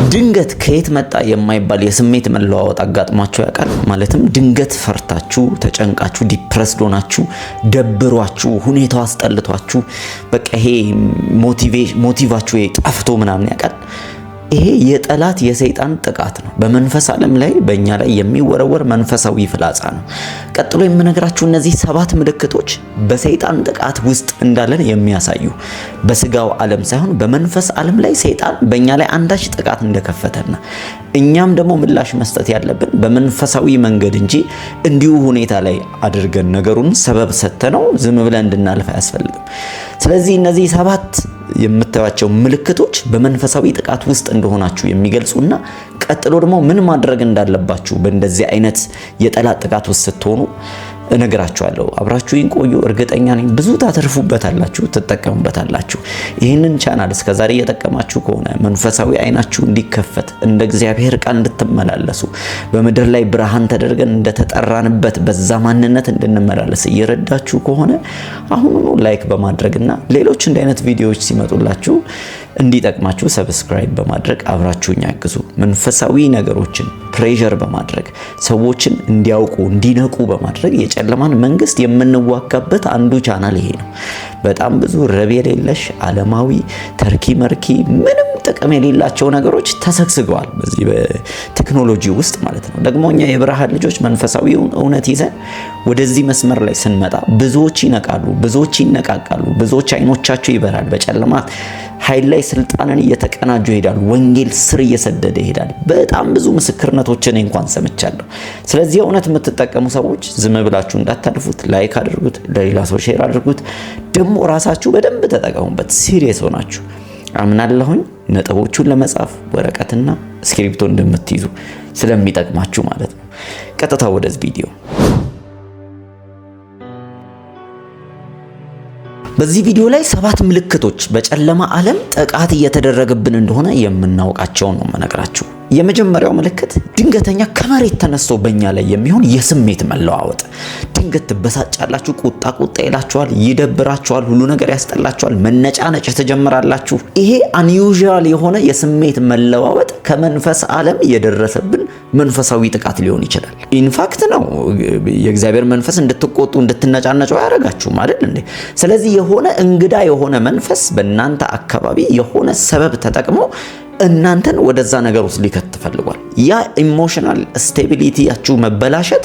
ድንገት ከየት መጣ የማይባል የስሜት መለዋወጥ አጋጥሟችሁ ያውቃል? ማለትም ድንገት ፈርታችሁ፣ ተጨንቃችሁ፣ depressed ሆናችሁ፣ ደብሯችሁ፣ ሁኔታው አስጠልቷችሁ፣ በቃ ይሄ motive ኣችሁ ጠፍቶ ምናምን ያውቃል? ይሄ የጠላት የሰይጣን ጥቃት ነው። በመንፈስ ዓለም ላይ በእኛ ላይ የሚወረወር መንፈሳዊ ፍላጻ ነው። ቀጥሎ የምነግራችሁ እነዚህ 7 ምልክቶች በሰይጣን ጥቃት ውስጥ እንዳለን የሚያሳዩ፣ በስጋው ዓለም ሳይሆን በመንፈስ ዓለም ላይ ሰይጣን በእኛ ላይ አንዳች ጥቃት እንደከፈተና እኛም ደግሞ ምላሽ መስጠት ያለብን በመንፈሳዊ መንገድ እንጂ እንዲሁ ሁኔታ ላይ አድርገን ነገሩን ሰበብ ሰጥተነው ዝም ብለን እንድናልፍ አያስፈልግም። ስለዚህ እነዚህ 7 የምታዩቸው ምልክቶች በመንፈሳዊ ጥቃት ውስጥ እንደሆናችሁ የሚገልጹና ቀጥሎ ደግሞ ምን ማድረግ እንዳለባችሁ በእንደዚህ አይነት የጠላት ጥቃት ውስጥ ስትሆኑ እነግራችኋለሁ። አብራችሁኝ ቆዩ። እርግጠኛ ነኝ ብዙ ታተርፉበታላችሁ፣ ትጠቀሙበታላችሁ። ይህንን ቻናል እስከዛሬ እየጠቀማችሁ ከሆነ፣ መንፈሳዊ አይናችሁ እንዲከፈት፣ እንደ እግዚአብሔር ቃል እንድትመላለሱ፣ በምድር ላይ ብርሃን ተደርገን እንደተጠራንበት በዛ ማንነት እንድንመላለስ እየረዳችሁ ከሆነ አሁኑኑ like በማድረግና ሌሎች እንዲህ አይነት ቪዲዮዎች ሲመጡላችሁ እንዲጠቅማችሁ subscribe በማድረግ አብራችሁኝ አግዙ። መንፈሳዊ ነገሮችን pressure በማድረግ፣ ሰዎችን እንዲያውቁ እንዲነቁ በማድረግ የጨለማን መንግስት የምንዋጋበት አንዱ ቻናል ይሄ ነው። በጣም ብዙ ረብ የሌለሽ ዓለማዊ ተርኪ መርኪ ምንም ጥቅም የሌላቸው ነገሮች ተሰግስገዋል በዚህ በቴክኖሎጂ ውስጥ ማለት ነው። ደግሞ እኛ የብርሃን ልጆች መንፈሳዊውን እውነት ይዘን ወደዚህ መስመር ላይ ስንመጣ ብዙዎች ይነቃሉ፣ ብዙዎች ይነቃቃሉ፣ ብዙዎች አይኖቻቸው ይበራል። በጨለማ ኃይል ላይ ስልጣንን እየተቀናጁ ይሄዳሉ። ወንጌል ስር እየሰደደ ይሄዳል። በጣም ብዙ ምስክርነቶችን እንኳን ሰምቻለሁ። ስለዚህ እውነት የምትጠቀሙ ሰዎች ዝም ብላችሁ እንዳታልፉት፣ like አድርጉት፣ ለሌላ ሰው share አድርጉት። ደግሞ ራሳችሁ በደንብ ተጠቀሙበት። Serious ሆናችሁ አምናለሁኝ ነጥቦቹን ለመጻፍ ወረቀትና እስክሪብቶ እንደምትይዙ ስለሚጠቅማችሁ ማለት ነው። ቀጥታ ወደዚህ ቪዲዮ። በዚህ ቪዲዮ ላይ 7 ምልክቶች በጨለማ ዓለም ጥቃት እየተደረገብን እንደሆነ የምናውቃቸው ነው የምነግራችሁ። የመጀመሪያው ምልክት ድንገተኛ ከመሬት ተነስቶ በእኛ ላይ የሚሆን የስሜት መለዋወጥ። ድንገት ትበሳጫላችሁ፣ ቁጣ ቁጣ ይላችኋል፣ ይደብራችኋል፣ ሁሉ ነገር ያስጠላችኋል፣ መነጫነጭ ትጀምራላችሁ። ይሄ unusual የሆነ የስሜት መለዋወጥ ከመንፈስ ዓለም የደረሰብን መንፈሳዊ ጥቃት ሊሆን ይችላል። In fact ነው፣ የእግዚአብሔር መንፈስ እንድትቆጡ እንድትነጫነጩ አያደርጋችሁም አይደል እንዴ? ስለዚህ የሆነ እንግዳ የሆነ መንፈስ በእናንተ አካባቢ የሆነ ሰበብ ተጠቅሞ እናንተን ወደዛ ነገር ውስጥ ሊከት ፈልጓል። ያ emotional stability ያችሁ መበላሸት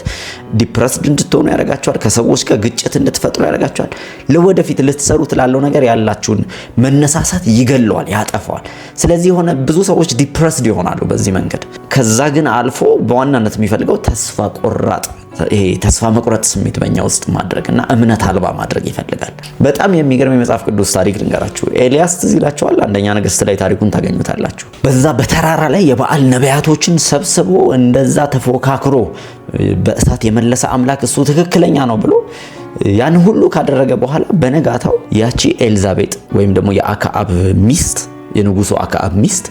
depressed እንድትሆኑ ያደርጋችኋል። ከሰዎች ጋር ግጭት እንድትፈጥሩ ያደርጋችኋል። ለወደፊት ልትሰሩት ላለው ነገር ያላችሁን መነሳሳት ይገለዋል፣ ያጠፋዋል። ስለዚህ የሆነ ብዙ ሰዎች depressed ይሆናሉ በዚህ መንገድ። ከዛ ግን አልፎ በዋናነት የሚፈልገው ተስፋ ቆራጥ፣ ይሄ ተስፋ መቁረጥ ስሜት በእኛ ውስጥ ማድረግ እና እምነት አልባ ማድረግ ይፈልጋል። በጣም የሚገርም የመጽሐፍ ቅዱስ ታሪክ ልንገራችሁ። ኤልያስ ትዝ ይላችኋል። አንደኛ ነገሥት ላይ ታሪኩን ታገኙታላችሁ። በዛ በተራራ ላይ የበኣል ነቢያቶችን ሰብስቦ እንደዛ ተፎካክሮ በእሳት የመለሰ አምላክ እሱ ትክክለኛ ነው ብሎ ያን ሁሉ ካደረገ በኋላ በነጋታው ያቺ ኤልዛቤጥ ወይም ደግሞ የአክዓብ ሚስት፣ የንጉሱ አክዓብ ሚስት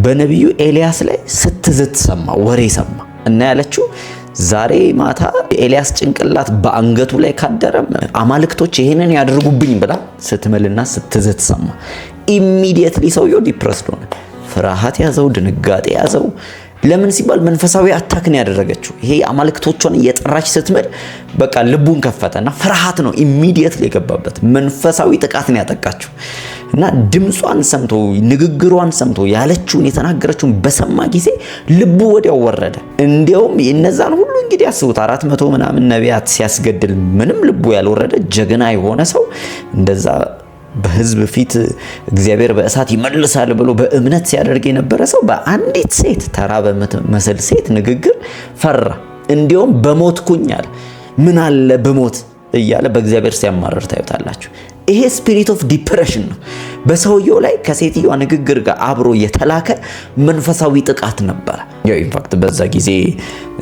በነቢዩ ኤልያስ ላይ ስትዝት ሰማ፣ ወሬ ሰማ እና ያለችው ዛሬ ማታ የኤልያስ ጭንቅላት በአንገቱ ላይ ካደረም አማልክቶች ይሄንን ያድርጉብኝ ብላ ስትምልና ስትዝት ሰማ። Immediately ሰውየው depressed ሆነ። ፍርሃት ያዘው፣ ድንጋጤ ያዘው። ለምን ሲባል መንፈሳዊ attack ነው ያደረገችው። ይሄ አማልክቶቿን እየጠራች ስትምል በቃ ልቡን ከፈተና ፍርሃት ነው immediately የገባበት። መንፈሳዊ ጥቃት ነው ያጠቃችው። እና ድምጿን ሰምቶ፣ ንግግሯን ሰምቶ፣ ያለችውን የተናገረችውን በሰማ ጊዜ ልቡ ወዲያው ወረደ። እንዲያውም እነዛን ሁሉ እንግዲህ አስቡት፣ 400 ምናምን ነቢያት ሲያስገድል ምንም ልቡ ያልወረደ ጀግና የሆነ ሰው፣ እንደዛ በህዝብ ፊት እግዚአብሔር በእሳት ይመልሳል ብሎ በእምነት ሲያደርግ የነበረ ሰው በአንዲት ሴት፣ ተራ በምትመስል ሴት ንግግር ፈራ። እንዲያውም በሞትኩኝ አለ። ምን አለ ብሞት እያለ በእግዚአብሔር ሲያማርር ታዩታላችሁ። ይሄ spirit of depression ነው። በሰውየው ላይ ከሴትዮዋ ንግግር ጋር አብሮ የተላከ መንፈሳዊ ጥቃት ነበረ። ያው in fact በዛ ጊዜ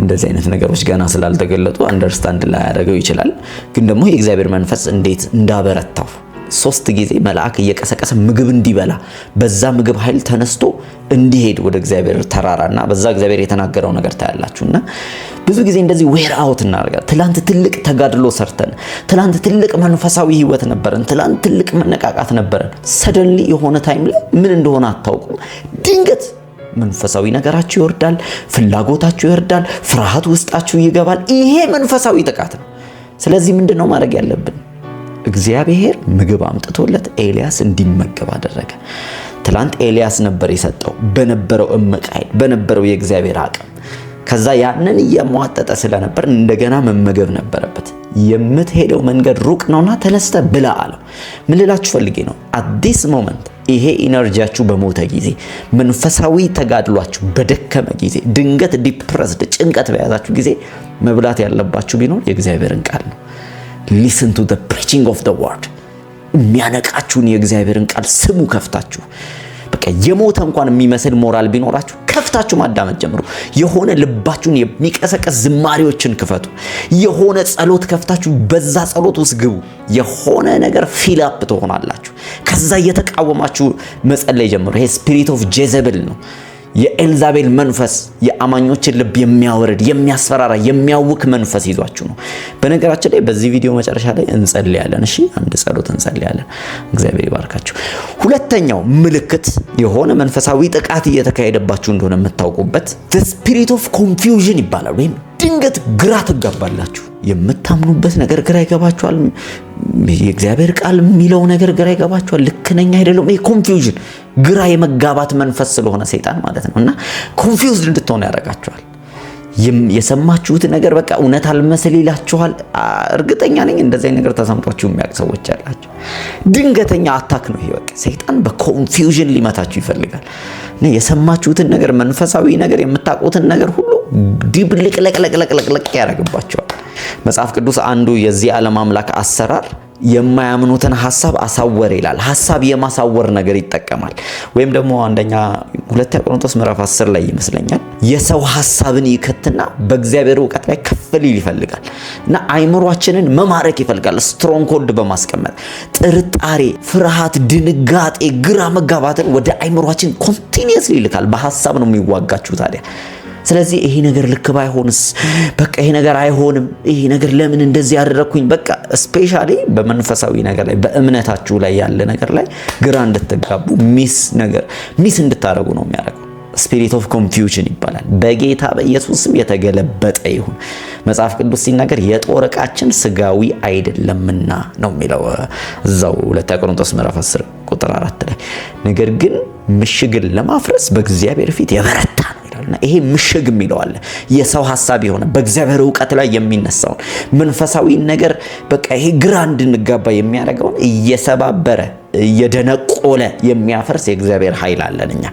እንደዚህ አይነት ነገሮች ገና ስላልተገለጡ understand ላያደርገው ይችላል። ግን ደግሞ የእግዚአብሔር መንፈስ እንዴት እንዳበረታው፣ ሶስት ጊዜ መልአክ እየቀሰቀሰ ምግብ እንዲበላ፣ በዛ ምግብ ኃይል ተነስቶ እንዲሄድ ወደ እግዚአብሔር ተራራና በዛ እግዚአብሔር የተናገረው ነገር ታያላችሁ። እና ብዙ ጊዜ እንደዚህ wear out እናደርጋለን። ትላንት ትልቅ ተጋድሎ ሰርተን፣ ትላንት ትልቅ መንፈሳዊ ህይወት ነበረን፣ ትላንት ትልቅ መነቃቃት ነበረን። Suddenly የሆነ time ላይ ምን እንደሆነ አታውቁም። ድንገት መንፈሳዊ ነገራችሁ ይወርዳል፣ ፍላጎታችሁ ይወርዳል፣ ፍርሃት ውስጣችሁ ይገባል። ይሄ መንፈሳዊ ጥቃት ነው። ስለዚህ ምንድን ነው ማድረግ ያለብን? እግዚአብሔር ምግብ አምጥቶለት ኤልያስ እንዲመገብ አደረገ። ትላንት ኤልያስ ነበር የሰጠው በነበረው እምቅ ኃይል፣ በነበረው የእግዚአብሔር አቅም። ከዛ ያንን እየሟጠጠ ስለነበር እንደገና መመገብ ነበረበት። የምትሄደው መንገድ ሩቅ ነውና ተነስተህ ብላ አለው። ምን ልላችሁ ፈልጌ ነው? At this moment ይሄ energy ያችሁ በሞተ ጊዜ፣ መንፈሳዊ ተጋድሏችሁ በደከመ ጊዜ፣ ድንገት depressed ጭንቀት በያዛችሁ ጊዜ መብላት ያለባችሁ ቢኖር የእግዚአብሔርን ቃል ነው። Listen to the preaching of the word። የሚያነቃችሁን የእግዚአብሔርን ቃል ስሙ ከፍታችሁ። በቃ የሞተ እንኳን የሚመስል ሞራል ቢኖራችሁ ከፍታችሁ ማዳመጥ ጀምሩ። የሆነ ልባችሁን የሚቀሰቅስ ዝማሬዎችን ክፈቱ። የሆነ ጸሎት ከፍታችሁ በዛ ጸሎት ውስጥ ግቡ። የሆነ ነገር fill up ትሆናላችሁ። ከዛ እየተቃወማችሁ መጸለይ ጀምሩ። ይሄ spirit of Jezebel ነው። የኤልዛቤል መንፈስ፣ የአማኞችን ልብ የሚያወርድ፣ የሚያስፈራራ፣ የሚያውክ መንፈስ ይዟችሁ ነው። በነገራችን ላይ በዚህ ቪዲዮ መጨረሻ ላይ እንጸልያለን። እሺ፣ አንድ ጸሎት እንጸልያለን። እግዚአብሔር ይባርካችሁ። ሁለተኛው ምልክት የሆነ መንፈሳዊ ጥቃት እየተካሄደባችሁ እንደሆነ የምታውቁበት spirit of confusion ይባላል። ወይም ድንገት ግራ ትጋባላችሁ። የምታምኑበት ነገር ግራ ይገባችኋል። የእግዚአብሔር ቃል የሚለው ነገር ግራ ይገባችኋል። ልክ ነኝ አይደለም? ይሄ confusion ግራ የመጋባት መንፈስ ስለሆነ ሰይጣን ማለት ነው እና confused እንድትሆኑ ያደርጋችኋል። የሰማችሁት ነገር በቃ እውነት አልመስል ይላችኋል። እርግጠኛ ነኝ እንደዚህ ነገር ተሰምቷችሁ የሚያውቅ ሰዎች ያላችሁ። ድንገተኛ attack ነው ይሄ። በቃ ሰይጣን በ confusion ሊመታችሁ ይፈልጋል። እና የሰማችሁትን ነገር፣ መንፈሳዊ ነገር፣ የምታውቁትን ነገር ሁሉ ድብልቅለቅለቅለቅለቅ ያደርግባችኋል። መጽሐፍ ቅዱስ አንዱ የዚህ ዓለም አምላክ አሰራር የማያምኑትን ሀሳብ አሳወረ ይላል። ሀሳብ የማሳወር ነገር ይጠቀማል። ወይም ደግሞ አንደኛ ሁለተኛ ቆሮንቶስ ምዕራፍ 10 ላይ ይመስለኛል፣ የሰው ሀሳብን ይከትና በእግዚአብሔር እውቀት ላይ ከፍ ሊል ይፈልጋል እና አይምሯችንን መማረክ ይፈልጋል። Stronghold በማስቀመጥ ጥርጣሬ፣ ፍርሃት፣ ድንጋጤ፣ ግራ መጋባትን ወደ አይምሯችን continuously ይልካል። በሀሳብ ነው የሚዋጋችሁ ታዲያ። ስለዚህ ይሄ ነገር ልክ ባይሆንስ፣ በቃ ይሄ ነገር አይሆንም፣ ይሄ ነገር ለምን እንደዚህ ያደረግኩኝ፣ በቃ especially በመንፈሳዊ ነገር ላይ፣ በእምነታችሁ ላይ ያለ ነገር ላይ ግራ እንድትጋቡ፣ miss ነገር miss እንድታደርጉ ነው የሚያደርገው። Spirit of confusion ይባላል። በጌታ በኢየሱስ ስም የተገለበጠ ይሁን። መጽሐፍ ቅዱስ ሲናገር የጦር ዕቃችን ስጋዊ አይደለምና ነው የሚለው እዛው ሁለተኛ ቆሮንቶስ ምዕራፍ 10 ቁጥር 4 ላይ፣ ነገር ግን ምሽግን ለማፍረስ በእግዚአብሔር ፊት የበረታ ነው ይላልና ይሄ ምሽግ የሚለው አለ። የሰው ሐሳብ የሆነ በእግዚአብሔር እውቀት ላይ የሚነሳውን መንፈሳዊ ነገር፣ በቃ ይሄ ግራ እንድንጋባ የሚያደርገውን እየሰባበረ እየደነቆለ የሚያፈርስ የእግዚአብሔር ኃይል አለን እኛ።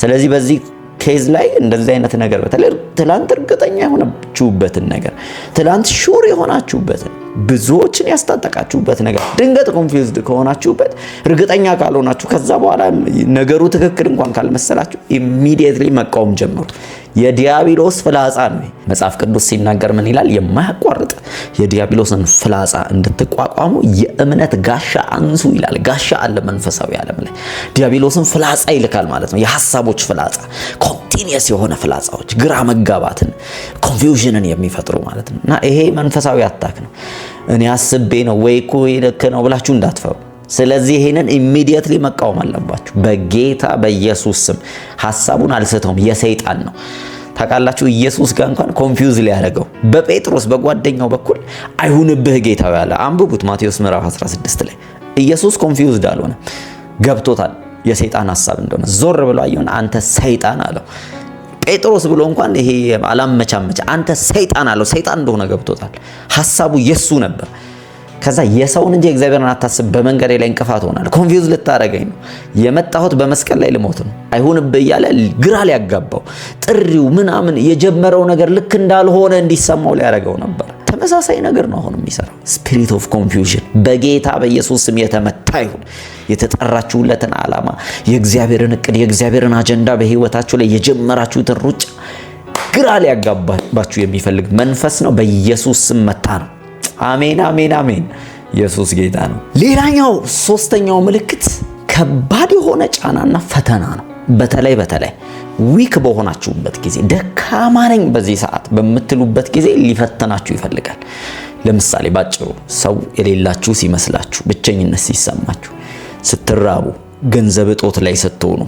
ስለዚህ በዚህ case ላይ እንደዚህ አይነት ነገር፣ በተለይ ትላንት እርግጠኛ የሆናችሁበትን ነገር፣ ትላንት sure የሆናችሁበትን፣ ብዙዎችን ያስታጠቃችሁበት ነገር ድንገት confused ከሆናችሁበት፣ እርግጠኛ ካልሆናችሁ፣ ከዛ በኋላ ነገሩ ትክክል እንኳን ካልመሰላችሁ immediately መቃወም ጀምሩ። የዲያብሎስ ፍላጻ ነው። መጽሐፍ ቅዱስ ሲናገር ምን ይላል? የማያቋርጥ የዲያብሎስን ፍላጻ እንድትቋቋሙ የእምነት ጋሻ አንሱ ይላል። ጋሻ አለ መንፈሳዊ ዓለም ላይ። ዲያብሎስን ፍላጻ ይልካል ማለት ነው። የሀሳቦች ፍላጻ፣ continuous የሆነ ፍላጻዎች፣ ግራ መጋባትን፣ confusion ን የሚፈጥሩ ማለት ነው። እና ይሄ መንፈሳዊ attack ነው። እኔ አስቤ ነው ወይ እኮ ልክ ነው ብላችሁ እንዳትፈሩ። ስለዚህ ይሄንን immediately መቃወም አለባችሁ። በጌታ በኢየሱስ ስም ሐሳቡን አልስተውም፣ የሰይጣን ነው። ታውቃላችሁ፣ ኢየሱስ ጋር እንኳን confuse ሊያደርገው በጴጥሮስ በጓደኛው በኩል አይሁንብህ ጌታ ያለ፣ አንብቡት ማቴዎስ ምዕራፍ 16 ላይ። ኢየሱስ confused አልሆነ፣ ገብቶታል የሰይጣን ሐሳብ እንደሆነ። ዞር ብሎ አየውን፣ አንተ ሰይጣን አለው። ጴጥሮስ ብሎ እንኳን ይሄ አላመቻመቸ፣ አንተ ሰይጣን አለው። ሰይጣን እንደሆነ ገብቶታል። ሐሳቡ የሱ ነበር። ከዛ የሰውን እንጂ እግዚአብሔርን አታስብ፣ በመንገዴ ላይ እንቅፋት ሆናል። Confuse ልታደርገኝ ነው የመጣሁት፣ በመስቀል ላይ ልሞት ነው፣ አይሁንብህ እያለ ግራ ሊያጋባው፣ ጥሪው ምናምን የጀመረው ነገር ልክ እንዳልሆነ እንዲሰማው ሊያደርገው ነበር። ተመሳሳይ ነገር ነው አሁን የሚሰራው። Spirit of confusion በጌታ በኢየሱስ ስም የተመታ ይሁን። የተጠራችሁለትን ዓላማ፣ የእግዚአብሔርን እቅድ፣ የእግዚአብሔርን አጀንዳ፣ በህይወታችሁ ላይ የጀመራችሁትን ሩጫ ግራ ሊያጋባችሁ የሚፈልግ መንፈስ ነው። በኢየሱስ ስም መታ ነው። አሜን፣ አሜን፣ አሜን። ኢየሱስ ጌታ ነው። ሌላኛው ሶስተኛው ምልክት ከባድ የሆነ ጫናና ፈተና ነው። በተለይ በተለይ weak በሆናችሁበት ጊዜ፣ ደካማ ነኝ በዚህ ሰዓት በምትሉበት ጊዜ ሊፈትናችሁ ይፈልጋል። ለምሳሌ ባጭሩ ሰው የሌላችሁ ሲመስላችሁ፣ ብቸኝነት ሲሰማችሁ፣ ስትራቡ፣ ገንዘብ እጦት ላይ ስትሆኑ፣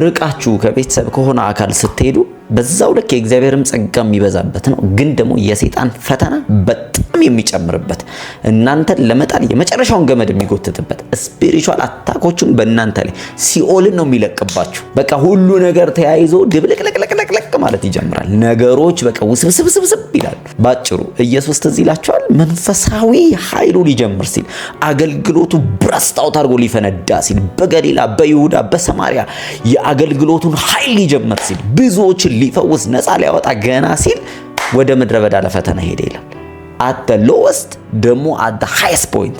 ርቃችሁ ከቤተሰብ ከሆነ አካል ስትሄዱ በዛው ልክ የእግዚአብሔርም ጸጋ የሚበዛበት ነው። ግን ደግሞ የሰይጣን ፈተና በጣም የሚጨምርበት፣ እናንተን ለመጣል የመጨረሻውን ገመድ የሚጎትትበት፣ spiritual attack ኦቹን በእናንተ ላይ ሲኦልን ነው የሚለቅባችሁ። በቃ ሁሉ ነገር ተያይዞ ድብልቅልቅልቅልቅ ማለት ይጀምራል። ነገሮች በቃ ውስብስብስብስብ ይላሉ። ባጭሩ ኢየሱስ ትዝ ይላችኋል፣ መንፈሳዊ ኃይሉ ሊጀምር ሲል፣ አገልግሎቱ burst out አድርጎ ሊፈነዳ ሲል፣ በገሊላ፣ በይሁዳ፣ በሰማሪያ የአገልግሎቱን ኃይል ሊጀምር ሲል፣ ብዙዎችን ሊፈውስ፣ ነፃ ሊያወጣ ገና ሲል ወደ ምድረ በዳ ለፈተና ሄደ ይላል። At the lowest ደግሞ at the highest point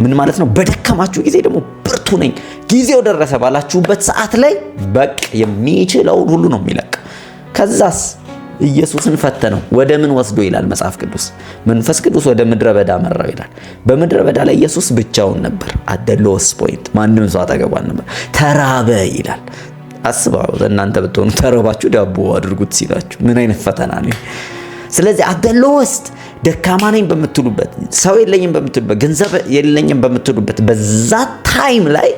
ምን ማለት ነው? በደከማችሁ ጊዜ ደግሞ ብርቱ ነኝ፣ ጊዜው ደረሰ ባላችሁበት ሰዓት ላይ በቃ የሚችለውን ሁሉ ነው የሚለቅ። ከዛስ ኢየሱስን ፈተነው። ወደ ምን ወስዶ ይላል መጽሐፍ ቅዱስ? መንፈስ ቅዱስ ወደ ምድረ በዳ መራው ይላል። በምድረ በዳ ላይ ኢየሱስ ብቻውን ነበር። At the lowest point ማንም ሰው አጠገቡ አልነበር። ተራበ ይላል። አስበው፣ እናንተ ብትሆኑ ተርባችሁ ዳቦ አድርጉት ሲላችሁ ምን አይነት ፈተና ነው? ስለዚህ at the lowest ደካማ ነኝ በምትሉበት፣ ሰው የለኝም በምትሉበት፣ ገንዘብ የለኝም በምትሉበት በዛ time ላይ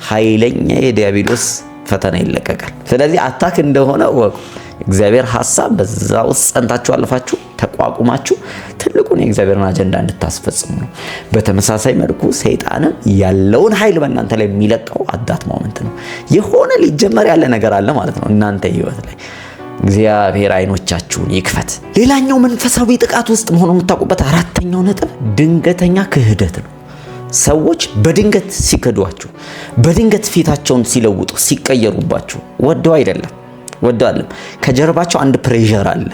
ኃይለኛ የዲያብሎስ ፈተና ይለቀቃል። ስለዚህ attack እንደሆነ እወቁ። እግዚአብሔር ሐሳብ በዛ ውስጥ ጸንታችሁ አልፋችሁ ተቋቁማችሁ ትልቁን የእግዚአብሔርን አጀንዳ እንድታስፈጽሙ ነው። በተመሳሳይ መልኩ ሰይጣንም ያለውን ኃይል በእናንተ ላይ የሚለቀው at that moment ነው። የሆነ ሊጀመር ያለ ነገር አለ ማለት ነው እናንተ ህይወት ላይ። እግዚአብሔር አይኖቻችሁን ይክፈት። ሌላኛው መንፈሳዊ ጥቃት ውስጥ መሆኑ የምታውቁበት አራተኛው ነጥብ ድንገተኛ ክህደት ነው። ሰዎች በድንገት ሲክዷችሁ፣ በድንገት ፊታቸውን ሲለውጡ፣ ሲቀየሩባችሁ ወደው አይደለም፣ ወደው አይደለም። ከጀርባቸው አንድ pressure አለ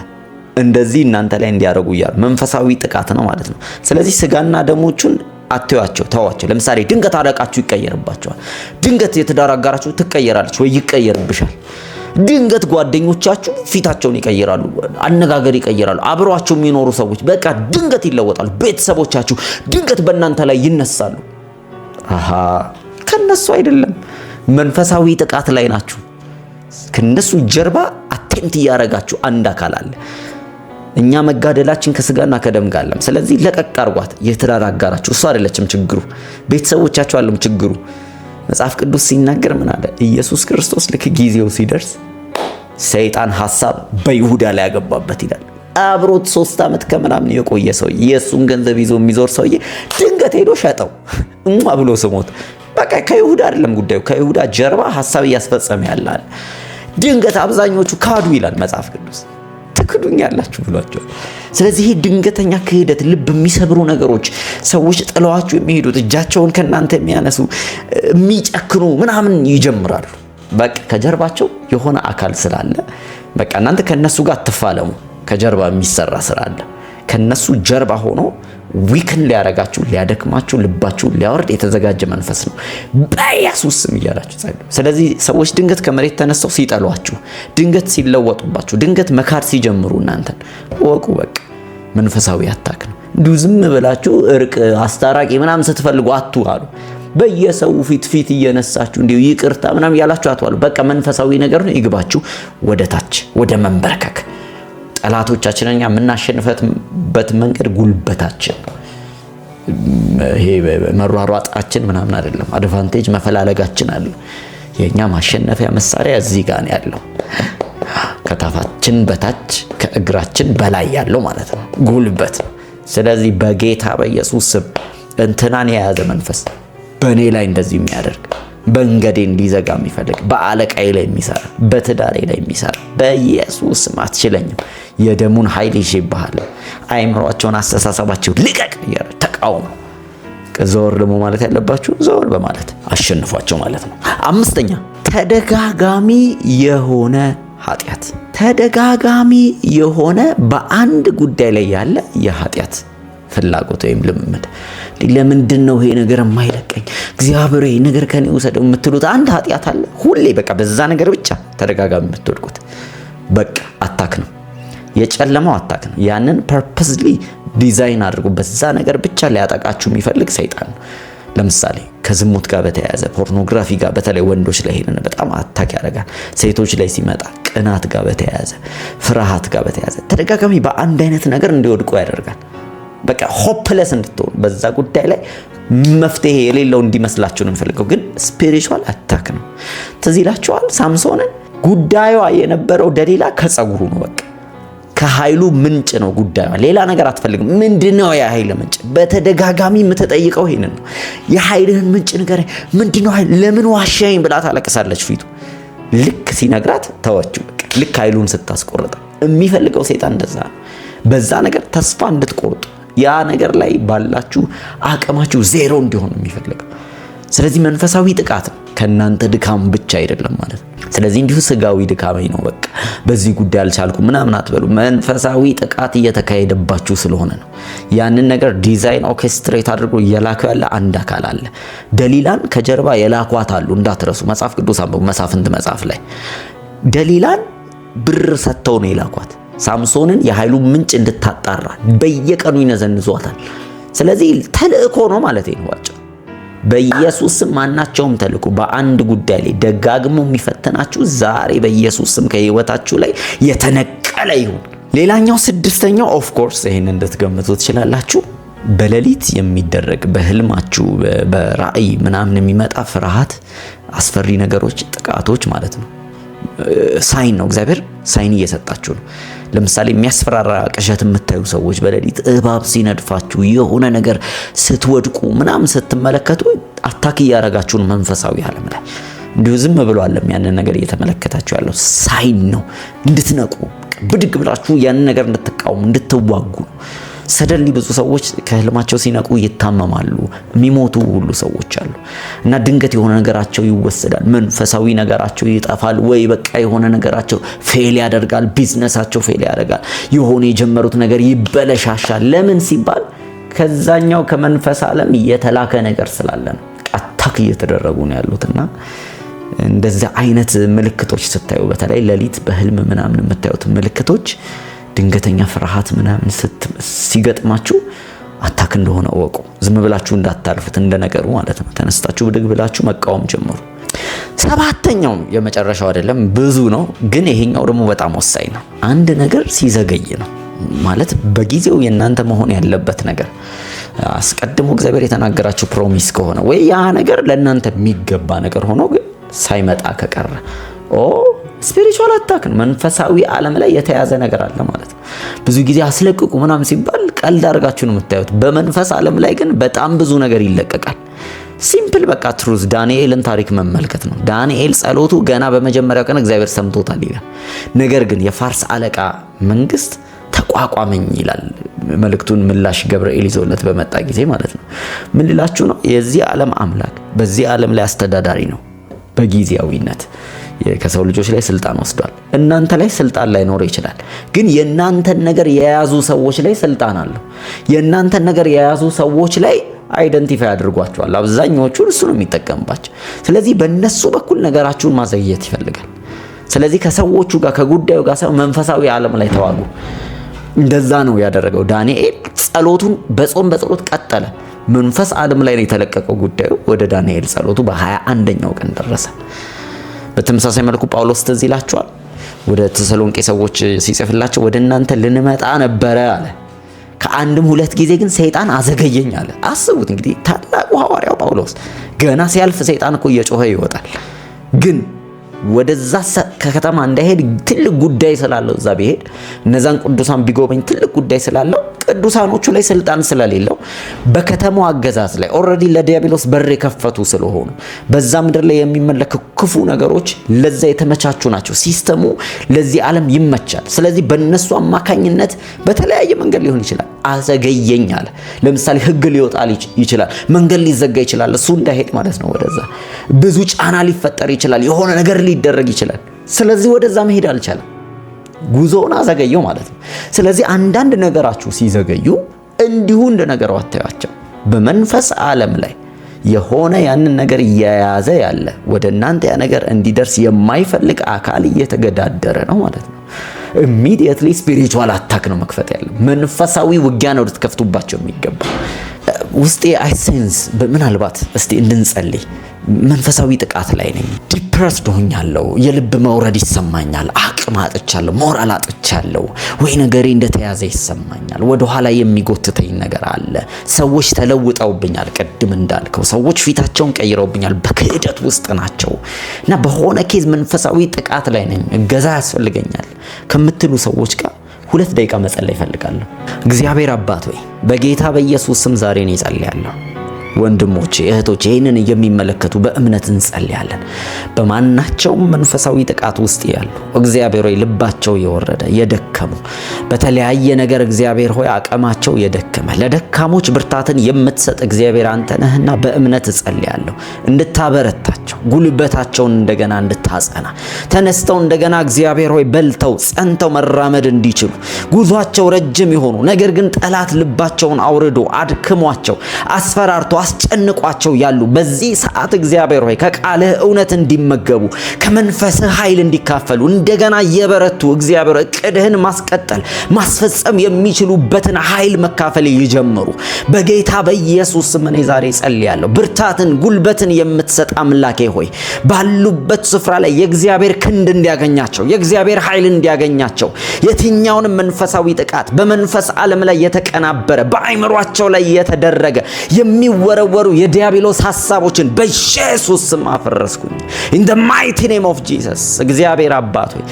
እንደዚህ እናንተ ላይ እንዲያደርጉ እያሉ መንፈሳዊ ጥቃት ነው ማለት ነው። ስለዚህ ስጋና ደሞቹን አትዩአቸው፣ ተዋቸው። ለምሳሌ ድንገት አለቃችሁ ይቀየርባችኋል። ድንገት የትዳር አጋራችሁ ትቀየራለች ወይ ይቀየርብሻል። ድንገት ጓደኞቻችሁ ፊታቸውን ይቀይራሉ፣ አነጋገር ይቀይራሉ። አብሯችሁ የሚኖሩ ሰዎች በቃ ድንገት ይለወጣሉ። ቤተሰቦቻችሁ ድንገት በእናንተ ላይ ይነሳሉ። አሃ፣ ከነሱ አይደለም፣ መንፈሳዊ ጥቃት ላይ ናችሁ። ከነሱ ጀርባ attempt እያደረጋችሁ አንድ አካል አለ። እኛ መጋደላችን ከስጋና ከደም ጋር አይደለም። ስለዚህ ለቀቅ አርጓት። የትዳር አጋራችሁ እሱ አይደለችም ችግሩ፣ ቤተሰቦቻችሁ አይደለም ችግሩ። መጽሐፍ ቅዱስ ሲናገር ምን አለ? ኢየሱስ ክርስቶስ ልክ ጊዜው ሲደርስ ሰይጣን ሐሳብ በይሁዳ ላይ ያገባበት ይላል። አብሮት 3 ዓመት ከምናምን የቆየ ሰውዬ፣ የእሱን ገንዘብ ይዞ የሚዞር ሰውዬ ድንገት ሄዶ ሸጠው እማ ብሎ ስሞት። በቃ ከይሁዳ አይደለም ጉዳዩ፣ ከይሁዳ ጀርባ ሐሳብ እያስፈጸመ ያለ። ድንገት አብዛኞቹ ካዱ ይላል መጽሐፍ ቅዱስ። ትክዱኛላችሁ ብሏቸዋል። ስለዚህ ይህ ድንገተኛ ክህደት፣ ልብ የሚሰብሩ ነገሮች፣ ሰዎች ጥለዋችሁ የሚሄዱት፣ እጃቸውን ከእናንተ የሚያነሱ፣ የሚጨክኑ ምናምን ይጀምራሉ። በቃ ከጀርባቸው የሆነ አካል ስላለ በቃ እናንተ ከነሱ ጋር አትፋለሙ። ከጀርባ የሚሰራ ስራ አለ። ከነሱ ጀርባ ሆኖ weaken ሊያረጋችሁ፣ ሊያደክማችሁ፣ ልባችሁን ሊያወርድ የተዘጋጀ መንፈስ ነው። በኢየሱስ ስም እያላችሁ ጸልዩ። ስለዚህ ሰዎች ድንገት ከመሬት ተነስተው ሲጠሏችሁ፣ ድንገት ሲለወጡባችሁ፣ ድንገት መካድ ሲጀምሩ እናንተን እወቁ። በቃ መንፈሳዊ attack ነው። እንዲሁ ዝም ብላችሁ እርቅ አስታራቂ ምናምን ስትፈልጉ አትዋሉ። በየሰው ፊት ፊት እየነሳችሁ እንዲሁ ይቅርታ ምናምን እያላችሁ አትዋሉ። በቃ መንፈሳዊ ነገር ነው። ይግባችሁ ወደ ታች ወደ መንበርከክ። ጠላቶቻችንን እኛ የምናሸንፍበት መንገድ ጉልበታችን፣ ይሄ መሯሯጣችን ምናምን አይደለም። Advantage መፈላለጋችን አለ። የእኛ ማሸነፊያ መሳሪያ እዚህ ጋር ነው ያለው። ከታፋችን በታች ከእግራችን በላይ ያለው ማለት ነው ጉልበት። ስለዚህ በጌታ በኢየሱስ ስም እንትናን የያዘ መንፈስ በእኔ ላይ እንደዚህ የሚያደርግ፣ መንገዴን ሊዘጋ የሚፈልግ፣ በአለቃዬ ላይ የሚሰራ፣ በትዳሬ ላይ የሚሰራ በኢየሱስ ስም አትችለኝም። የደሙን ኃይል ይዤብሃለሁ። አይምሯቸውን፣ አስተሳሰባቸውን ልቀቅ እያለ ተቃውሞ ዘወር ደግሞ ማለት ያለባችሁ ዘወር በማለት አሸንፏቸው ማለት ነው። አምስተኛ፣ ተደጋጋሚ የሆነ ኃጢአት፣ ተደጋጋሚ የሆነ በአንድ ጉዳይ ላይ ያለ የኃጢአት ፍላጎት ወይም ልምምድ። ለምንድን ነው ይሄ ነገር የማይለቀኝ? እግዚአብሔር ይሄ ነገር ከኔ ውሰደው የምትሉት አንድ ኃጢአት አለ። ሁሌ በቃ በዛ ነገር ብቻ ተደጋጋሚ የምትወድቁት በቃ attack ነው። የጨለማው attack ነው። ያንን purposely design አድርጎ በዛ ነገር ብቻ ሊያጠቃችሁ የሚፈልግ ሰይጣን ነው። ለምሳሌ ከዝሙት ጋር በተያያዘ፣ ፖርኖግራፊ ጋር፣ በተለይ ወንዶች ላይ ይሄንን በጣም attack ያደርጋል። ሴቶች ላይ ሲመጣ ቅናት ጋር በተያያዘ፣ ፍርሃት ጋር በተያያዘ ተደጋጋሚ በአንድ አይነት ነገር እንዲወድቁ ያደርጋል። በቃ hopeless እንድትሆኑ፣ በዛ ጉዳይ ላይ መፍትሄ የሌለው እንዲመስላችሁ ነው የሚፈልገው። ግን spiritual attack ነው። ትዝ ይላችኋል ሳምሶንን፣ ጉዳዩዋ የነበረው ደሊላ ከጸጉሩ ነው። በቃ ከኃይሉ ምንጭ ነው ጉዳዩዋ። ሌላ ነገር አትፈልግም። ምንድነው የኃይል ምንጭ? በተደጋጋሚ የምትጠይቀው ይሄንን ነው። የኃይልህን ምንጭ ንገረኝ። ምንድነው ኃይል? ለምን ዋሸኸኝ ብላ ታለቅሳለች ፊቱ። ልክ ሲነግራት ተወችው። በቃ ልክ ኃይሉን ስታስቆርጠው፣ የሚፈልገው ሴጣን እንደዛ ነው። በዛ ነገር ተስፋ እንድትቆርጡ፣ ያ ነገር ላይ ባላችሁ አቅማችሁ ዜሮ እንዲሆን ነው የሚፈልገው። ስለዚህ መንፈሳዊ ጥቃት ነው፣ ከእናንተ ድካም ብቻ አይደለም ማለት ነው። ስለዚህ እንዲሁ ስጋዊ ድካሜ ነው፣ በቃ በዚህ ጉዳይ አልቻልኩም ምናምን አትበሉ። መንፈሳዊ ጥቃት እየተካሄደባችሁ ስለሆነ ነው። ያንን ነገር design orchestrate አድርጎ እየላከው ያለ አንድ አካል አለ። ደሊላን ከጀርባ የላኳት አሉ፣ እንዳትረሱ። መጽሐፍ ቅዱስ አንብቡ፣ መሳፍንት መጽሐፍ ላይ ደሊላን ብር ሰጥተው ነው የላኳት። ሳምሶንን የኃይሉ ምንጭ እንድታጣራ በየቀኑ ይነዘንዟታል። ስለዚህ ተልእኮ ነው ማለት ነው ባጭሩ። በኢየሱስ ስም ማናቸውም ተልእኮ በአንድ ጉዳይ ላይ ደጋግሞ የሚፈትናችሁ ዛሬ በኢየሱስ ስም ከህይወታችሁ ላይ የተነቀለ ይሁን። ሌላኛው ስድስተኛው፣ of course ይሄን እንድትገምቱ ትችላላችሁ። በሌሊት የሚደረግ፣ በህልማችሁ በራእይ ምናምን የሚመጣ ፍርሃት፣ አስፈሪ ነገሮች፣ ጥቃቶች ማለት ነው። Sign ነው። እግዚአብሔር sign እየሰጣችሁ ነው። ለምሳሌ የሚያስፈራራ ቅዠት የምታዩ ሰዎች፣ በሌሊት እባብ ሲነድፋችሁ፣ የሆነ ነገር ስትወድቁ ምናምን ስትመለከቱ attack እያረጋችሁ ነው። መንፈሳዊ ዓለም ላይ እንዲሁ ዝም ብሎ አለም ያንን ነገር እየተመለከታችሁ ያለው sign ነው። እንድትነቁ፣ ብድግ ብላችሁ ያንን ነገር እንድትቃወሙ፣ እንድትዋጉ ነው። Suddenly ብዙ ሰዎች ከህልማቸው ሲነቁ ይታመማሉ፣ የሚሞቱ ሁሉ ሰዎች አሉ። እና ድንገት የሆነ ነገራቸው ይወሰዳል፣ መንፈሳዊ ነገራቸው ይጠፋል፣ ወይ በቃ የሆነ ነገራቸው fail ያደርጋል፣ ቢዝነሳቸው fail ያደርጋል፣ የሆነ የጀመሩት ነገር ይበለሻሻል። ለምን ሲባል ከዛኛው ከመንፈስ ዓለም የተላከ ነገር ስላለ ነው። Attack እየተደረጉ ነው ያሉት። እና እንደዚህ አይነት ምልክቶች ስታዩ፣ በተለይ ሌሊት በህልም ምናምን የምታዩት ምልክቶች፣ ድንገተኛ ፍርሃት ምናምን ሲገጥማችሁ attack እንደሆነ እወቁ። ዝም ብላችሁ እንዳታልፉት እንደ ነገሩ ማለት ነው። ተነስታችሁ ብድግ ብላችሁ መቃወም ጀምሩ። ሰባተኛው፣ የመጨረሻው አይደለም፣ ብዙ ነው፣ ግን ይሄኛው ደግሞ በጣም ወሳኝ ነው። አንድ ነገር ሲዘገይ ነው። ማለት በጊዜው የእናንተ መሆን ያለበት ነገር፣ አስቀድሞ እግዚአብሔር የተናገራችሁ promise ከሆነ ወይ ያ ነገር ለእናንተ የሚገባ ነገር ሆኖ ግን ሳይመጣ ከቀረ spiritual attack ነው። መንፈሳዊ ዓለም ላይ የተያዘ ነገር አለ ማለት ነው። ብዙ ጊዜ አስለቅቁ ምናምን ሲባል ቀልድ አድርጋችሁ ነው የምታዩት። በመንፈስ ዓለም ላይ ግን በጣም ብዙ ነገር ይለቀቃል። Simple በቃ truth ዳንኤልን ታሪክ መመልከት ነው። ዳንኤል ጸሎቱ ገና በመጀመሪያው ቀን እግዚአብሔር ሰምቶታል ይላል። ነገር ግን የፋርስ አለቃ መንግስት ተቋቋመኝ ይላል። መልእክቱን ምላሽ ገብርኤል ይዞለት በመጣ ጊዜ ማለት ነው። ምን ልላችሁ ነው? የዚህ ዓለም አምላክ በዚህ ዓለም ላይ አስተዳዳሪ ነው። በጊዜያዊነት ከሰው ልጆች ላይ ስልጣን ወስዷል። እናንተ ላይ ስልጣን ላይኖረው ይችላል፣ ግን የእናንተን ነገር የያዙ ሰዎች ላይ ስልጣን አለው። የእናንተን ነገር የያዙ ሰዎች ላይ identify አድርጓቸዋል። አብዛኛዎቹን እሱ ነው የሚጠቀምባቸው። ስለዚህ በእነሱ በኩል ነገራችሁን ማዘግየት ይፈልጋል። ስለዚህ ከሰዎቹ ጋር፣ ከጉዳዩ ጋር ሳይሆን መንፈሳዊ ዓለም ላይ ተዋጉ። እንደዛ ነው ያደረገው። ዳንኤል ጸሎቱን በጾም በጸሎት ቀጠለ። መንፈስ ዓለም ላይ ነው የተለቀቀው ጉዳዩ። ወደ ዳንኤል ጸሎቱ በ21ኛው ቀን ደረሰ። በተመሳሳይ መልኩ ጳውሎስ ትዝ ይላችኋል። ወደ ተሰሎንቄ ሰዎች ሲጽፍላቸው ወደ እናንተ ልንመጣ ነበረ አለ። ከአንድም ሁለት ጊዜ ግን ሰይጣን አዘገየኝ አለ። አስቡት እንግዲህ፣ ታላቁ ሐዋርያው ጳውሎስ ገና ሲያልፍ ሰይጣን እኮ እየጮኸ ይወጣል። ግን ወደዛ ከከተማ እንዳይሄድ ትልቅ ጉዳይ ስላለው፣ እዛ ቢሄድ እነዛን ቅዱሳን ቢጎበኝ ትልቅ ጉዳይ ስላለው፣ ቅዱሳኖቹ ላይ ስልጣን ስለሌለው፣ በከተማው አገዛዝ ላይ already ለዲያብሎስ በር የከፈቱ ስለሆኑ፣ በዛ ምድር ላይ የሚመለክ ክፉ ነገሮች ለዛ የተመቻቹ ናቸው። System ኡ ለዚህ ዓለም ይመቻል። ስለዚህ በእነሱ አማካኝነት በተለያየ መንገድ ሊሆን ይችላል አዘገየኝ አለ። ለምሳሌ ሕግ ሊወጣ ይችላል፣ መንገድ ሊዘጋ ይችላል። እሱ እንዳይሄድ ማለት ነው። ወደዛ ብዙ ጫና ሊፈጠር ይችላል። የሆነ ነገር ሊደረግ ይችላል። ስለዚህ ወደዛ መሄድ አልቻለም። ጉዞውን አዘገየው ማለት ነው። ስለዚህ አንዳንድ ነገራችሁ ሲዘገዩ እንዲሁ እንደ ነገሩ አታዩአቸው። በመንፈስ ዓለም ላይ የሆነ ያንን ነገር እየያዘ ያለ፣ ወደ እናንተ ያ ነገር እንዲደርስ የማይፈልግ አካል እየተገዳደረ ነው ማለት ነው። Immediately spiritual attack ነው መክፈት ያለው። መንፈሳዊ ውጊያ ነው ልትከፍቱባቸው የሚገባ። ውስጤ I sense ምናልባት እስቲ እንድንጸልይ፣ መንፈሳዊ ጥቃት ላይ ነኝ፣ depressed ሆኛለሁ፣ የልብ መውረድ ይሰማኛል፣ አቅም አጥቻለሁ፣ ሞራል አጥቻለሁ፣ ወይ ነገሬ እንደተያዘ ይሰማኛል፣ ወደኋላ የሚጎትተኝ ነገር አለ፣ ሰዎች ተለውጠውብኛል፣ ቅድም እንዳልከው ሰዎች ፊታቸውን ቀይረውብኛል፣ በክህደት ውስጥ ናቸው እና በሆነ case መንፈሳዊ ጥቃት ላይ ነኝ፣ እገዛ ያስፈልገኛል ከምትሉ ሰዎች ጋር 2 ደቂቃ መጸለይ እፈልጋለሁ። እግዚአብሔር አባት ሆይ፣ በጌታ በኢየሱስ ስም ዛሬ እኔ እጸልያለሁ። ወንድሞቼ፣ እህቶቼ፣ ይህንን የሚመለከቱ በእምነት እንጸልያለን። በማናቸውም መንፈሳዊ ጥቃት ውስጥ ያሉ፣ እግዚአብሔር ሆይ፣ ልባቸው የወረደ፣ የደከሙ፣ በተለያየ ነገር፣ እግዚአብሔር ሆይ፣ አቅማቸው የደከመ፣ ለደካሞች ብርታትን የምትሰጥ እግዚአብሔር አንተ ነህና በእምነት እጸልያለሁ እንድታበረታቸው፣ ጉልበታቸውን እንደገና እንድታጸና፣ ተነስተው እንደገና፣ እግዚአብሔር ሆይ፣ በልተው ጸንተው መራመድ እንዲችሉ፣ ጉዟቸው ረጅም የሆኑ ነገር ግን ጠላት ልባቸውን አውርዶ አድክሟቸው አስፈራርቶ አስጨንቋቸው ያሉ በዚህ ሰዓት፣ እግዚአብሔር ሆይ፣ ከቃልህ እውነት እንዲመገቡ፣ ከመንፈስህ ኃይል እንዲካፈሉ፣ እንደገና እየበረቱ፣ እግዚአብሔር፣ እቅድህን ማስቀጠል ማስፈጸም የሚችሉበትን ኃይል መካፈል ይጀምሩ። በጌታ በኢየሱስ ስም እኔ ዛሬ ጸልያለሁ። ብርታትን ጉልበትን የምትሰጥ አምላኬ ሆይ፣ ባሉበት ስፍራ ላይ የእግዚአብሔር ክንድ እንዲያገኛቸው፣ የእግዚአብሔር ኃይል እንዲያገኛቸው፣ የትኛውንም መንፈሳዊ ጥቃት በመንፈስ ዓለም ላይ የተቀናበረ፣ በአይምሯቸው ላይ የተደረገ የሚወረወሩ የዲያብሎስ ሐሳቦችን በኢየሱስ ስም አፈረስኩኝ። In the mighty name of Jesus። እግዚአብሔር አባት ሆይ፣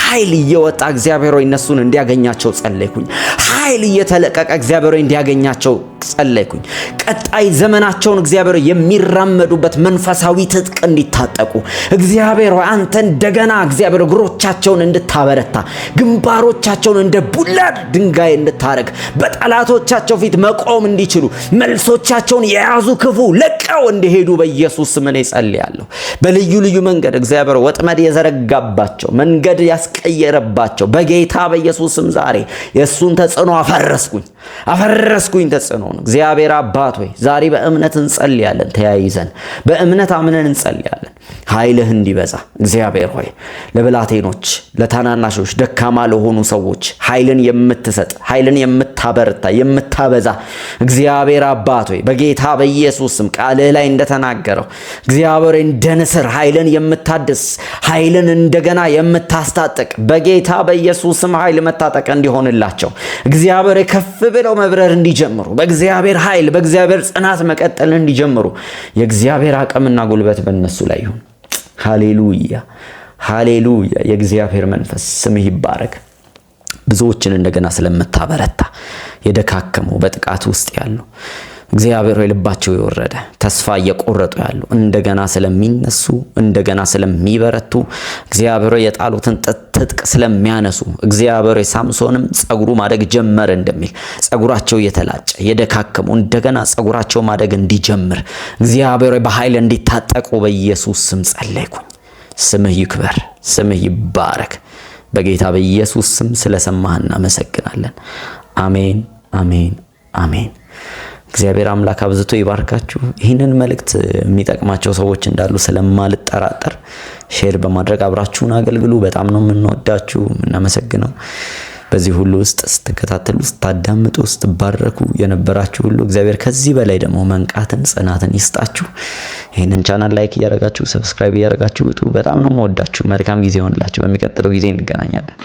ኃይል እየወጣ፣ እግዚአብሔር ሆይ፣ እነሱን እንዲያገኛቸው ጸለይኩኝ። ኃይል እየተለቀቀ፣ እግዚአብሔር ሆይ፣ እንዲያገኛቸው ጸለይኩኝ። ቀጣይ ዘመናቸውን፣ እግዚአብሔር ሆይ፣ የሚራመዱበት መንፈሳዊ ትጥቅ እንዲታጠቁ፣ እግዚአብሔር ሆይ፣ አንተ እንደገና፣ እግዚአብሔር፣ እግሮቻቸውን እንድታበረታ፣ ግንባሮቻቸውን እንደ ቡላድ ድንጋይ እንድታረግ፣ በጠላቶቻቸው ፊት መቆም እንዲችሉ፣ መልሶቻቸውን የያዙ ክፉ ለቀው እንዲሄዱ በኢየሱስ ስም እኔ ጸልያለሁ። በልዩ ልዩ መንገድ፣ እግዚአብሔር፣ ወጥመድ የዘረጋባቸው፣ መንገድ ያስቀየረባቸው በጌታ በኢየሱስ ስም ዛሬ የእሱን ተጽዕኖ አፈረስኩኝ፣ አፈረስኩኝ ተጽዕኖውን። እግዚአብሔር አባት ሆይ፣ ዛሬ በእምነት እንጸልያለን፣ ተያይዘን በእምነት አምነን እንጸልያለን። ኃይልህ እንዲበዛ፣ እግዚአብሔር ሆይ፣ ለብላቴኖች፣ ለታናናሾች፣ ደካማ ለሆኑ ሰዎች ኃይልን የምትሰጥ፣ ኃይልን የምታበረታ፣ የምታበዛ እግዚአብሔር አባት ሆይ፣ በጌታ በኢየሱስ ስም ቃልህ ላይ እንደተናገረው፣ እግዚአብሔር፣ እንደ ንስር ኃይልን የምታድስ፣ ኃይልን እንደገና የምታስታጥቅ፣ በጌታ በኢየሱስ ስም ኃይል መታጠቅ እንዲሆንላቸው፣ እግዚአብሔር፣ ከፍ ብለው መብረር እንዲጀምሩ፣ በእግዚአብሔር ኃይል በእግዚአብሔር ጽናት መቀጠል እንዲጀምሩ የእግዚአብሔር አቅምና ጉልበት በእነሱ ላይ ይሁን። ሃሌሉያ፣ ሃሌሉያ። የእግዚአብሔር መንፈስ ስምህ ይባረክ። ብዙዎችን እንደገና ስለምታበረታ፣ የደካከሙ፣ በጥቃት ውስጥ ያሉ፣ እግዚአብሔር ሆይ፣ ልባቸው የወረደ፣ ተስፋ እየቆረጡ ያሉ እንደገና ስለሚነሱ፣ እንደገና ስለሚበረቱ፣ እግዚአብሔር ሆይ፣ የጣሉትን ትጥቅ ስለሚያነሱ፣ እግዚአብሔር ሆይ፣ ሳምሶንም ጸጉሩ ማደግ ጀመረ እንደሚል ጸጉራቸው የተላጨ፣ የደካከሙ እንደገና ጸጉራቸው ማደግ እንዲጀምር፣ እግዚአብሔር ሆይ፣ በኃይል እንዲታጠቁ በኢየሱስ ስም ጸለይኩኝ። ስምህ ይክበር፣ ስምህ ይባረክ። በጌታ በኢየሱስ ስም ስለሰማህ እናመሰግናለን። አሜን፣ አሜን፣ አሜን። እግዚአብሔር አምላክ አብዝቶ ይባርካችሁ። ይህንን መልእክት የሚጠቅማቸው ሰዎች እንዳሉ ስለማልጠራጠር share በማድረግ አብራችሁን አገልግሉ። በጣም ነው የምንወዳችሁ፣ የምናመሰግነው። በዚህ ሁሉ ውስጥ ስትከታተሉ፣ ስታዳምጡ፣ ስትባረኩ የነበራችሁ ሁሉ እግዚአብሔር ከዚህ በላይ ደግሞ መንቃትን፣ ጽናትን ይስጣችሁ። ይህንን channel like እያደረጋችሁ፣ subscribe እያደረጋችሁ ውጡ። በጣም ነው የምወዳችሁ። መልካም ጊዜ ይሆንላችሁ። በሚቀጥለው ጊዜ እንገናኛለን።